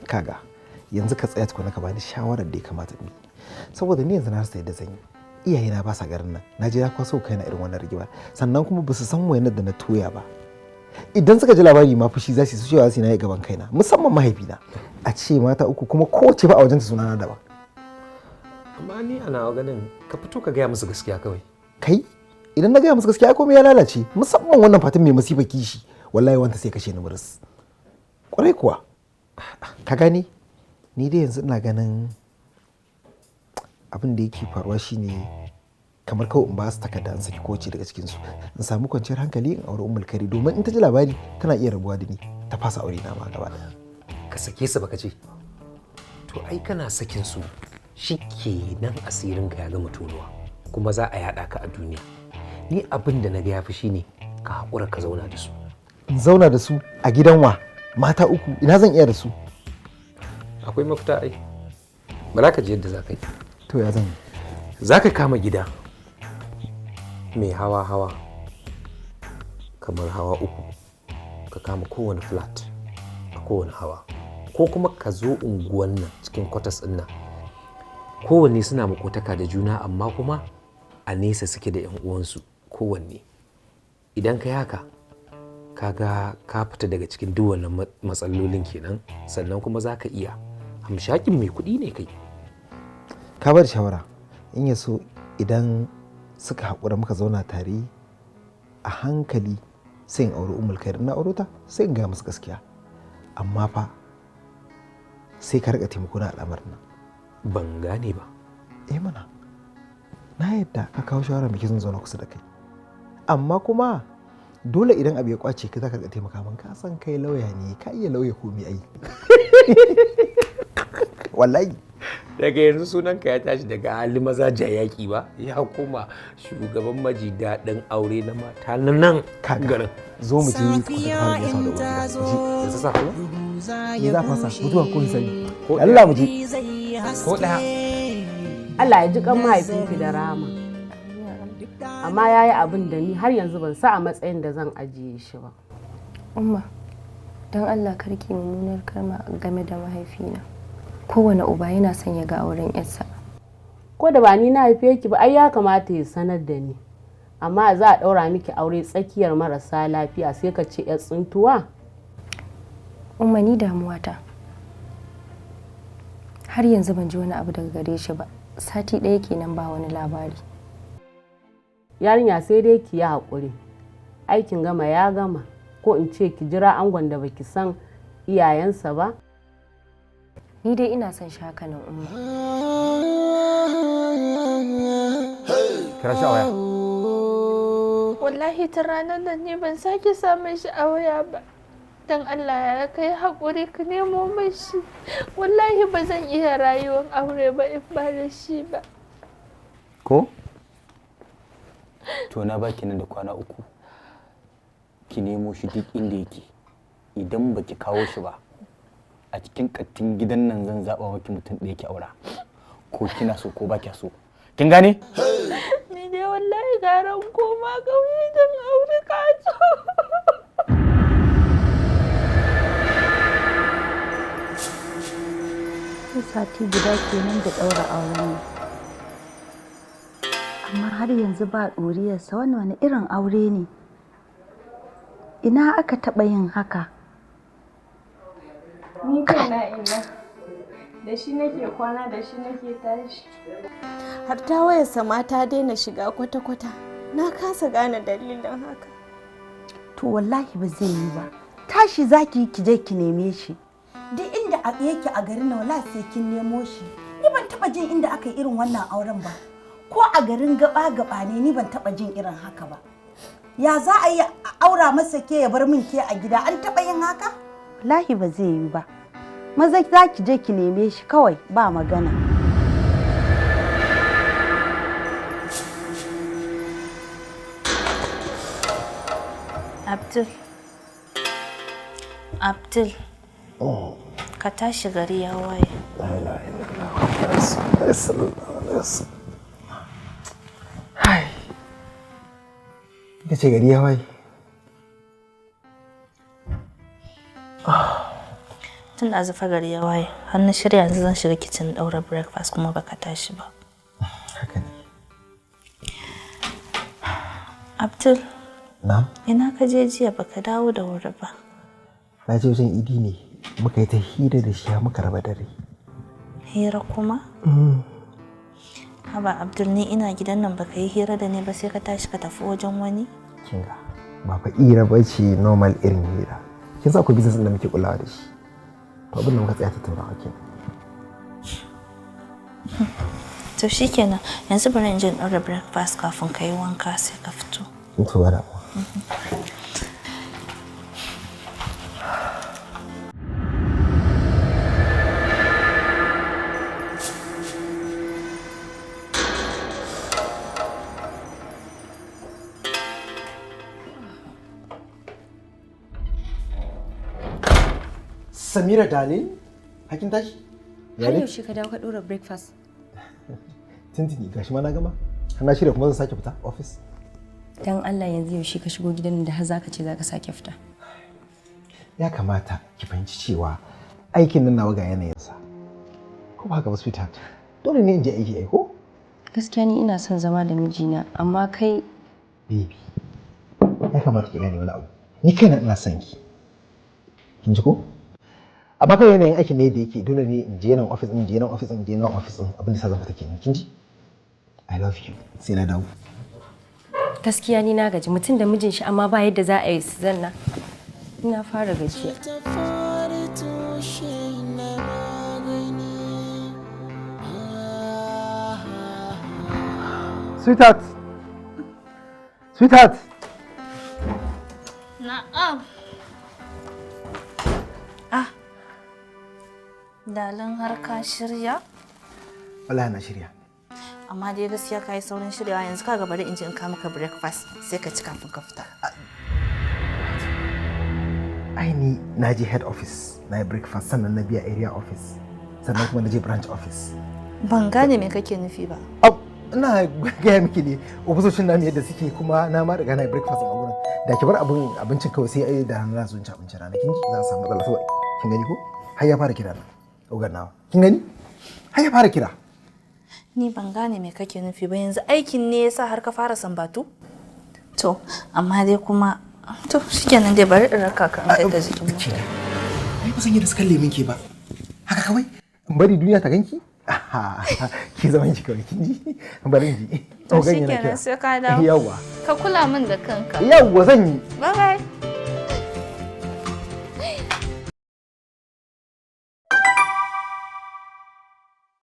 Kaga yanzu ka tsaya tukuna ka bani shawarar da ya kamata in bi, saboda ni yanzu na rasa yadda zan yi. Iyayena ba sa garin nan, na je na kwaso kaina irin wannan rigimar, sannan kuma ba su san wainar da na toya ba. Idan suka ji labari ma fushi za su yi, cewa su na yi gaban kaina, musamman mahaifina. A ce mata uku kuma kowace ba a wajenta sunana daban. Amma ni ana ganin ka fito ka gaya musu gaskiya kawai. Kai, idan na gaya musu gaskiya komai ya lalace, musamman wannan fatin mai masifar kishi. Wallahi wanta sai kashe ni muris. Kwarai kuwa. Ka gane, ni dai yanzu ina ganin abin da yake faruwa shine kamar kawai in ba su takarda in saki kowace daga cikinsu, in samu kwanciyar hankali in aure Ummul Khairi, domin in ta ji labari tana iya rabuwa da ni ta fasa aure na ma gaba ɗaya. Ka sake su baka ce? To ai kana sakin su shikenan asirin ka ya gama tonuwa, kuma za a yada ka a duniya. Ni abin da na ga yafi shine ka haƙura ka zauna da su. In zauna da su a gidan wa? Mata uku, ina zan iya da su? Akwai mafita ai. Ba za ka ji yadda za ka yi. To ya zan yi? Za ka kama gida mai hawa-hawa, kamar hawa uku, ka kama kowane flat a kowane hawa, ko kuma ka zo unguwan nan cikin kwatas ɗin nan, kowanne suna makotaka da juna amma kuma a nesa suke da 'yan uwansu kowanne. Idan ka yi haka, kaga ka fita daga cikin duk wannan matsalolin kenan, sannan kuma za ka iya hamshakin mai kuɗi ne kai. Ka bar shawara, in ya so idan suka haƙura muka zauna tare a hankali sai in auri Ummul Khair. Na auro ta sai in gaya musu gaskiya, amma fa sai ka riƙa taimako na al'amarin nan. Ban gane ba. Eh mana, na yadda ka kawo shawara mai zan zauna kusa da kai, amma kuma dole idan abu ya kwace ka za ka riƙa taimaka min. Ka san kai lauya ne, ka iya lauya komai ai. Wallahi. Daga yanzu sunanka ya tashi daga hali maza jayaki ba, ya koma shugaban maji daɗin aure na mata na nan garin. Zo mu je kusa da fara gaisa da uwar gida. Yanzu sa kuma? Me za fasa? Mutuwa ko hisabi? Allah mu je. Ko ɗaya. Allah ya ji kan mahaifinki da rahama. Amma ya yi abin da ni har yanzu ban sa a matsayin da zan ajiye shi ba. Umma, don Allah karki mummunar kalma game da mahaifina. Kowane uba yana son ya ga auren yarsa. Ko da ba ni na haife ki ba, ai ya kamata ya sanar da ni. Amma za a ɗaura miki aure tsakiyar marasa lafiya sai ka ce 'yar tsuntuwa? Umma, ni damuwata. Har yanzu ban ji wani abu daga gare shi ba. Sati ɗaya kenan ba wani labari. Yarinya sai dai ki yi haƙuri. Aikin gama ya gama, ko in ce ki jira angon da baki san iyayensa ba. Ni dai ina son shi haka nan Umma. Kira shi a waya. Wallahi ta ranar nan ne ban sake samun shi a waya ba. Don Allah ya kai haƙuri ka nemo min shi. Wallahi ba zan iya rayuwar aure ba in ba da shi ba. Ko? To na baki nan da kwana uku. Ki nemo shi duk inda yake. Idan baki kawo shi ba, a cikin kattin gidan nan zan zaɓa maki mutum ɗaya ki aura. Ko kina so ko ba kya so. Kin gane? Ni dai wallahi garan koma ƙauye don aure kato. Sati guda kenan da ɗaura auren nan. Amma har yanzu ba ɗuriyarsa. Wannan wani irin aure ne? Ina aka taɓa yin haka? Ni kaina ina. Da shi nake kwana, da shi nake tashi. Har ta wayarsa ma ta daina shiga kwata-kwata. Na kasa gane dalilin haka. To wallahi ba zai yi ba. Tashi zaki ki je ki neme shi. Duk inda yake a garin nan wallahi sai kin nemo shi. Ni ban taba jin inda aka yi irin wannan auren ba. Ko a garin gaba-gaba ne ni ban taba jin irin haka ba. Ya za a yi aura masa ke ya bar min ke a gida? An taba yin haka? Wallahi ba zai yi ba. Maza za ki je ki neme shi kawai, ba magana. Abdul. Abdul. Ka tashi gari ya waye. Hai. Ka ce gari ya waye. Tun da azufa gari ya waye, har na shirya yanzu zan shiga kicin ɗaura breakfast kuma baka tashi ba. Haka ne. Abdul. Na'am. Ina ka je jiya baka dawo da wuri ba. Na je wajen Idi ne muka yi ta hira da shi har muka raba dare. Hira kuma? Haba Abdul, ni ina gidan nan baka yi hira da ni ba sai ka tashi ka tafi wajen wani? Kinga, ba fa hira ba ce normal irin hira. Kin sa akwai business ɗin da muke kulawa da shi. To abin da muka tsaya tattaunawa kenan. To shikenan, yanzu bari in je in ɗaura breakfast kafin ka yi wanka sai ka fito. To ba damuwa. Samira darling, hakin tashi? Har yaushe ka dawo ka ɗora breakfast? Tuntuni gashi ma na gama. Har na shirya kuma zan sake fita office. Dan Allah yanzu yaushe ka shigo gidan da har zaka ce zaka sake fita. Ya kamata ki fahimci cewa aikin nan nawa ga yanayinsa. Ko ba haka ba sweetheart? Dole ne in je aiki ai ko? Gaskiya ni ina son zama da mijina amma kai Baby, ya kamata ki gane wani abu. Ni kaina ina son ki. Kin ji ko? Amma kai yanayin aikin ne da yake dole ne in je nan office in je nan office in je nan office din abin da sa zan fita kenan kin ji? I love you. Sai na dawo. Gaskiya ni na gaji mutum da mijin shi amma ba yadda za a yi su zanna. Ina fara gajiya. Sweetheart. Sweetheart. Na'am. Ah. Dalin har ka shirya? Wallahi na shirya. Amma dai gaskiya ka yi saurin shiryawa yanzu kaga bari in je in kawo maka breakfast sai ka ci kafin ka fita. Ai ni na je head office na yi breakfast sannan na biya area office sannan kuma na je branch office. Ban gane me kake nufi ba. Ina gaya miki ne ofisoshin namu yadda suke kuma na ma riga na yi breakfast a gurin. Da ki bar abin abincin kawai sai ai da rana zo in ci abincin rana kin ji za a samu matsala saboda kin gani ko har ya fara kira na. Ogan nawa. Kin gani? Har ya fara kira. Ni ban gane me kake nufi ba yanzu aikin ne yasa har ka fara sambatu? To, amma dai kuma to shikenan dai bari in raka ka in kai ka jikin mota. Ai ba san yadda suka lemin ke ba. Haka kawai in bari duniya ta ganki? Ki zaman ki kawai kin ji? Bari in ji. To shikenan sai ka dawo. Yawwa. Ka kula min da kanka. Yawwa zan yi. Bye bye.